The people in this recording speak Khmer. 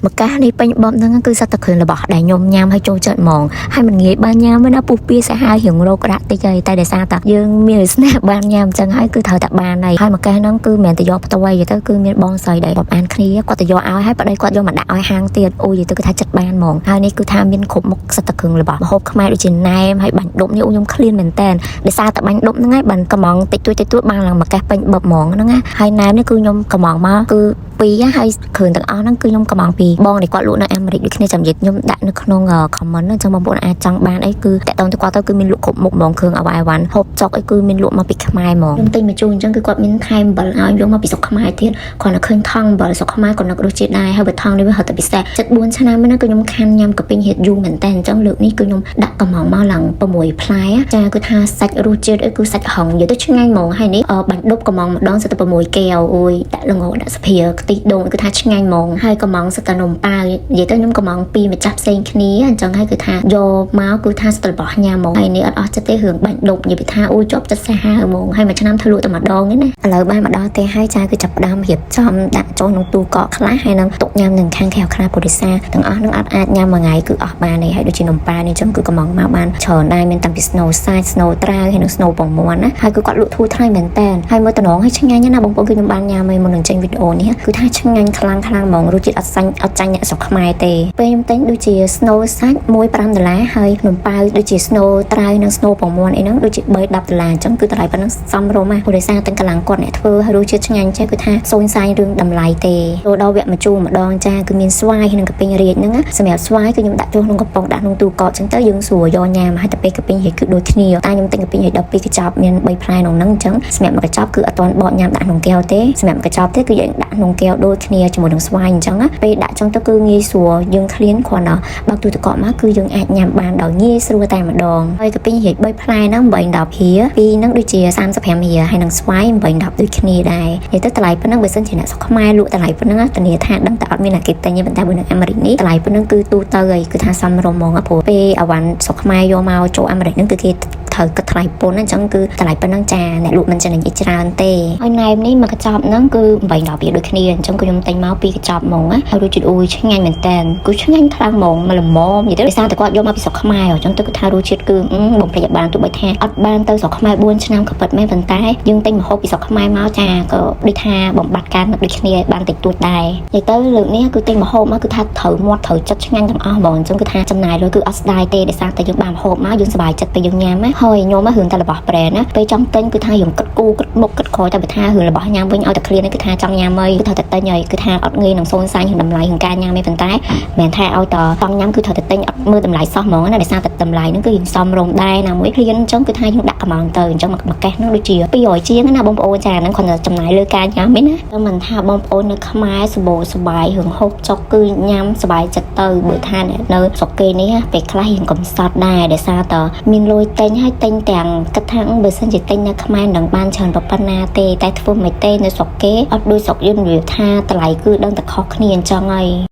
ម្កាសនេះពេញបបហ្នឹងគឺសិតតែគ្រឿងរបស់ដែលខ្ញុំញ៉ាំឲ្យចូលចិត្តហ្មងហើយមិនងាយបានញ៉ាំទេណាពុះពៀសាហាវរៀងរោគរាក់តិចហើយតែដោយសារតែយើងមានវាសនាបានញ៉ាំអញ្ចឹងហើយគឺត្រូវតែបានហើយហើយម្កាសហ្នឹងគឺមិនមែនតែយកផ្ទាល់ទេទៅគឺមានបងស្រីដែលបអានគ្នាគាត់ទៅយកឲ្យហើយប្តីគាត់យកមកដាក់ឲ្យហាងទៀតអូយទៅគឺថាចិត្តបានហ្មងហើយនេះគឺថាមានគ្រប់មុខសិតតែគ្រឿងរបស់ម្ហូបខ្មែរដូចជាណែមហើយបាញ់ដុំនេះអូខ្ញុំឃ្លានមែនតើដោយសារតែបាញ់ដុំហ្នឹងហើយបានកំងតិចតួចតិចតួចបានឡើងម្កាសពេញបបហ្មងហ្នឹងណាហើយណែមនេះគឺខ្ញុំកំងមកគឺពីរហើយគ្រឿងទាំងអស់ហ្នឹងគឺខ្ញុំកំងពីបងដែលគាត់លក់នៅអាមេរិកដូចគ្នាចាំនិយាយខ្ញុំដាក់នៅក្នុង comment ហ្នឹងចឹងបងប្អូនអាចចង់បានអីគឺតាក់ទងទៅគាត់ទៅគឺមានលក់គ្រប់មុខហ្មងគ្រឿងអវ៉ៃអវ៉ាន់ហូបចុកអីគឺមានលក់មកពីខ្មែរហ្មងខ្ញុំទិញមកជូនអញ្ចឹងគឺគាត់មានថែមអំបិលឲ្យយកមកពីស្រុកខ្មែរទៀតគ្រាន់តែឃើញថង់អំបិលស្រុកខ្មែរក៏នឹករសជាតិដែរហើយបើថង់នេះវាហត់តែពិសេសចិត្ត4ឆ្នាំហ្នឹងគឺខ្ញុំខានញ៉ាំកាពីងហៀតយូរមែនតើអញ្ចឹងលើកនេះគឺខ្ញុំដាក់កំងមកឡើង6ផ្លែចាគឺថាសាច់រសជាតិអីគឺសាច់ហងនិយាយទៅឆ្ងាញ់ហ្មងហើយនេះបាញ់ដប់កំងម្ដងសិតតែ6កែវអូយដាក់ល្ងដាក់សាភាខ្ទិះដូងគឺថាឆ្ងាញ់ហ្មងហើយកំងសិតតែនំប៉ាវនិយាយទៅខ្ញុំកំងពីរម្ចាស់ផ្សេងគ្នាអញ្ចឹងហើយគឺថាយកមកគឺថាសិតរបស់ញ៉ាំហ្មងហើយនេះអត់អស់ចិត្តទេរឿងបាញ់ដប់និយាយពីថាអូយជាប់ចិត្តសាហាវហ្មងហើយមួយឆ្នាំធ្វើលក់តែម្ដងទេណាឥឡូវបានមកដល់ទេហើយចាគឺចាប់ផ្ដើមរៀបចំដាក់ចូលក្នុងទូកកខ្លះហើយនឹងទុកញ៉ាំនឹងខាងក្រៅខ្លះពុរិសាទាំងអស់នឹងអត់អាចញ៉ាំមួយថ្ងៃគឺអស់បានទេហើយដូចជានំប៉ានេះអញ្ចឹងគឺកំងមកបានច្រើនដែរមានតាំងពី ស្នូ សាច់ ស្នូ ត្រាវហើយនិង ស្នូ ពងមាន់ណាហើយគឺគាត់លក់ធូរថ្លៃមែនតើហើយមើលតំណងឲ្យឆ្ងាញ់ណាស់បងប្អូនគឺខ្ញុំបានញ៉ាំហើយមុននឹងចេញវីដេអូនេះគឺថាឆ្ងាញ់ខ្លាំងខ្លាំងហ្មងរសជាតិអត់សាញ់អត់ចាញ់អ្នកស្រុកខ្មែរទេពេលខ្ញុំទិញដូចជា ស្នូ សាច់1 5ដុល្លារហើយនំប៉ាវដូចជា ស្នូ ត្រាវនិង ស្នូ ពងមាន់អីហ្នឹងដូចជា3 10ដុល្លារអញ្ចឹងគឺតម្លៃប៉ុណ្ណឹងសមរម្យណាព្រោះដោយសារតែកម្លាំងគាត់អ្នកធ្វើហើយរសជាតិឆ្ងាញ់ចេះគឺថាសូន្យសាញរឿងតម្លៃទេចូលដល់វគ្គម្ជូរម្ដងចាគឺមានស្វាយនិងកាពីងរាជហ្នឹងណាសម្រាប់ស្វាយគឺខ្ញុំដាក់ចូលក្នុងកំប៉ុងដាក់ក្នុងទូកកអញ្ចឹងទៅយើងស្រួលយកញ៉ាំហើយតែពេលកាពីងរាជគឺដូចគ្នាតែខ្ញុំទិញកាពីងរាជ12កញ្ចប់មាន3ផ្លែក្នុងហ្នឹងអញ្ចឹងសម្រាប់មួយកញ្ចប់គឺអត់ទាន់បកញ៉ាំដាក់ក្នុងកែវទេសម្រាប់មួយកញ្ចប់ទេគឺយើងដាក់ក្នុងកែវដូចគ្នាជាមួយនឹងស្វាយអញ្ចឹងណាពេលដាក់អញ្ចឹងទៅគឺងាយស្រួលយើងឃ្លានគ្រាន់តែបើកទូទឹកកកមកគឺយើងអាចញ៉ាំបានដោយងាយស្រួលតែម្ដងហើយកាពីងរាជ3ផ្លែហ្នឹង8 10រៀលពីរហ្នឹងដូចជា35រៀលហើយនឹងស្វាយ8 10ដូចគ្នាដែរនិយាយទៅតម្លៃប៉ុណ្ណឹងបើសិនជាអ្នកស្រុកខ្មែរលក់តម្លៃប៉ុណ្ណឹងធានាថាដឹងតែអត់មានអ្នកគេទិញទេប៉ុន្តែបើនៅអាមេរិកនេះតម្លៃប៉ុណ្ណឹងគឺទូទៅហើយគឺថាសមរម្យហ្មងព្រោះពេលអវ៉ាន់ស្រុកខ្មែរយកមកចូលអាមេរិកហ្នឹងគឺគេត្រូវគិតថ្លៃពន្ធអញ្ចឹងគឺតម្លៃប៉ុណ្ណឹងចាអ្នកលក់មិនចំណេញអីច្រើនទេហើយណែមនេះមកកញ្ចប់ហ្នឹងគឺ8 10រៀលដូចគ្នាអញ្ចឹងគឺខ្ញុំទិញមកពីរកញ្ចប់ហ្មងណាហើយរសជាតិអូយឆ្ងាញ់មែនតើគឺឆ្ងាញ់ខ្លាំងហ្មងមកល្មមនិយាយទៅដោយសារតែគាត់យកមកពីស្រុកខ្មែរអញ្ចឹងទៅគឺថារសជាតិគឺបំភ្លេចបានទោះបីថាអត់បានទៅស្រុកខ្មែរ4ឆ្នាំក៏ពិតមែនប៉ុន្តែយើងទិញម្ហូបពីស្រុកខ្មែរមកចាក៏ដូចថាបំបត្តិការនឹកដូចគ្នាបានតិចតួចដែរនិយាយទៅលើកនេះគឺទិញម្ហូបមកគឺថាត្រូវមាត់ត្រូវចិត្តឆ្ងាញ់ទាំងអស់ហ្មងអញ្ចឹងគឺថាចំណាយលុយគឺអត់ស្ដាយទេដោយសារតែយើងបានម្ហូបមកយើងសប្បាយចិត្តពេលយើងញ៉ាំណាហើយខ្ញុំមករឿងតែរបស់ brand ណាពេលចង់ទិញគឺថាយើងគិតគូគិតមុខគិតក្រោយតែបើថារឿងរបស់ញ៉ាំវិញឲ្យតែឃ្លានគឺថាចង់ញ៉ាំហើយគឺថាតែទិញហើយគឺថាអត់ងាយនឹងសូនសាញ់រឿងតម្លៃរឿងការញ៉ាំទេប៉ុន្តែមិនថាឲ្យតចង់ញ៉ាំគឺត្រូវតែទិញអត់មើលតម្លៃសោះហ្មងណាដោយសារតែតម្លៃហ្នឹងគឺយើងសមរម្យដែរណាមួយឃ្លានអញ្ចឹងគឺថាយើងដាក់កំងទៅអញ្ចឹងមួយកេះហ្នឹងដូចជា200ជាងណាបងប្អូនចាហ្នឹងគ្រាន់តែចំណាយលើការញ៉ាំឯណាតែមិនថាបងប្អូននៅខ្មែរសបោសបាយរឿងហូបចុកគឺញ៉ាំសបាយចិត្តទៅបើថាអ្នកនៅស្រុកគេនេះពេលខ្លះរៀងកំសត់ដែរដោយសារតមានលុយទិញហើយទិញទាំងគិតថាបើសិនជាទិញនៅខ្មែរនឹងបានច្រើនប៉ុណ្ណាទេតែធ្វើមិនទេនៅស្រុកគេអត់ដូចស្រុកយើងនិយាយថាតម្លៃគឺដឹងតែខុសគ្នាអញ្ចឹងហើយ។